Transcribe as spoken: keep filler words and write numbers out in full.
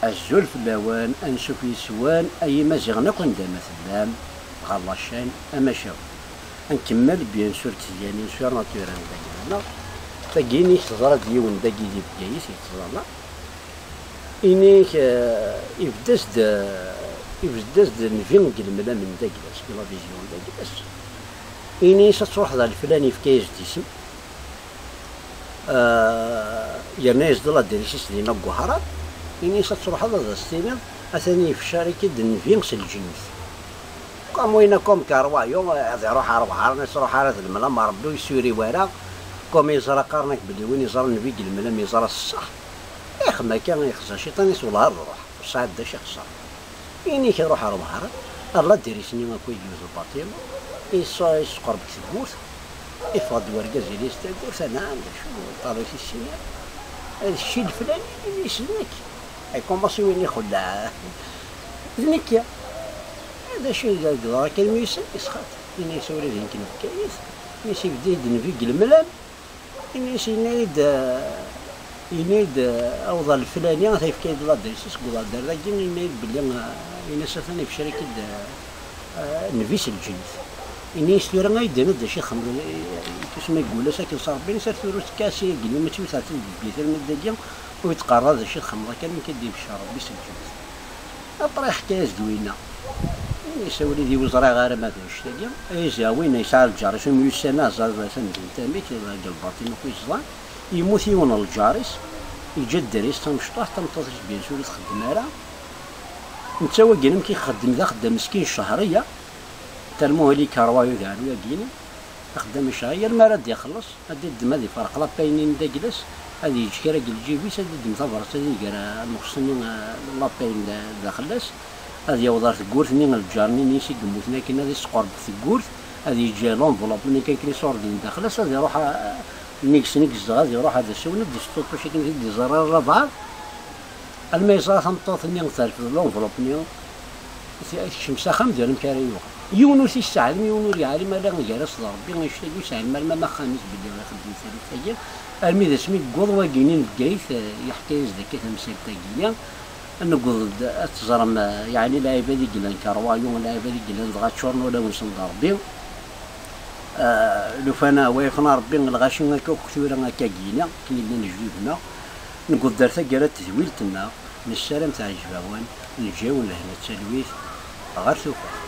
Azul fell-awen, ansuf yes-wen, ay Imaziɣen akk anda ma tellam, ɣer la chaîne Amacawi. Ad nkemmel, bien sûr, d tedyanin sur naturel n dagi-nneɣ. Tagi-nni teḍra-d yiwen dagi di Bgayet yettẓalla. Ini-k, eh, ibedd-as-d, eh, ibedd-as-d nnbi deg lemlam n Daglas, di la vision n Daglas. Ini-as ad truḥeḍ ɣer leflan, yefka-yas-d isem. Ah, yerna-yas-d ladris-is dinna deg Wehran. Ini-as ad truḥeḍ ad as-tiniḍ atan yefcari-k-id nnbi s lǧennet. Comme winna, comme que rwayu, ad iruḥ ar Wehran, ad iruḥ ara d lemlam n Rebbi ur yessuriw ara. Comme yeẓra, qqaren-ak belli win yeẓran nnbi deg lemlam yeẓra s ṣṣeḥ. Ixem akka, yexza ciṭan-is, wellah ad ruḥ, ur sɛi d acu ixṣer. Ini-k iruḥ ar Wehran, ar ladris-nni akk i yewwet lbaṭilu, yesqerb deg tewwurt, iffeɣ-d wergaz yelli-s tawwurt, anɛam, d acu, ṭṭal-is issin, d kečč i leflani, ini-s d nekk. Ikumaṣi win ixelleɛ, d nekk. D acu i d-yeḍra kan mi yussan, yesxat. Ini-s ula d nekk n Bgayet, ini-s ibedd-iyi-d nnbi deg lemlam. Ini-as, yenna-yi-d, eh, yenna-yi-d, eh, awḍa leflani, ata yefka-yi-d ladris-is deg uḍader dagi, yenna-yi-d belli, eh, ini-as atan yefcel-ik-id, eh, nnbi s lǧennet. Ini-as tura ay d-tiniḍ d acu i txedmeḍ, eh, tusma yeggul-as akken s Rebbi, ini-as ar tura ur tekka sya deg-nni, ma tt-iwet atan deg Bgayet armi d dagi, ur yettqarra d acu i txedmeḍ akka, amek i d-ibeccer Rebbi s lǧennet. Après, yeḥka-yas-d winna. Ini-as a wlidi, ur ẓriɣ ara ma d annect-agi. Izi, winna yesɛa lǧar-is, umi yussan aẓar, atan d tamit, deg lbaṭin akk i yeẓḍan. Yemmut yiwen n lǧar-is, yeǧǧa ddar-is tamecṭuḥt, tameṭṭut-is bien sûr ur txeddem ara. Netta wagi amek ixeddem, d axeddam meskin ccehriya. Talmuhli karwayu d aɛruyagi-inu. Axeddam icehhiy, almi ara d-ixelleṣ, ad d-iddem, ad iferq la paye-nni n Daglas, ad yeǧǧ kra deg lǧib-is, ad d-iddem tabrat, ad iger aneqs-nni, eh, la paye n da-, daxel-as, ad yaweḍ ar tewwurt-nni n lǧar-nni-ines i yemmuten akken, ad isqerb deg tewwurt, ad yeǧǧ l'enveloppe-nni kan akken iṣurdin daxel-as, ad iruḥ, eh, nnig-sen i yezdeɣ, ad iruḥ ad as-iwen, ad d-isṭuṭuc akken ur t-id-iẓer ara bɛaḍ. Alma yeẓra tameṭṭut-nni terfed l'enveloppe-nni, tekcem s axxam, d amek ara yuɣal. Yiwen ur t-yesseɛlem, yiwen ur yeɛlim, ala gar-as d Rebbi, annect-agi ur seɛlem ara ma axxam-is belli ixeddem taluft-agi. Armi d asmi yewweḍ wagini n Bgayet, eh, yeḥka-yas-d akka tamsalt-agi-nni. Newweḍ-d ad teẓrem, eh, yeɛni lɛibad i yellan karwayu, lɛibad i yellan dɣa ččuren ulawen-nsen d Rebbi. Eh, lufan wa yefna Rebbi, lɣaci akka akk tura akka gini, akken i llan lejdud-nneɣ. Newweḍ-d ar taggara n tedwilt-nneɣ, nessaram teɛjeb-awen, neǧǧa-wen lehna d talwit, ɣer tufat.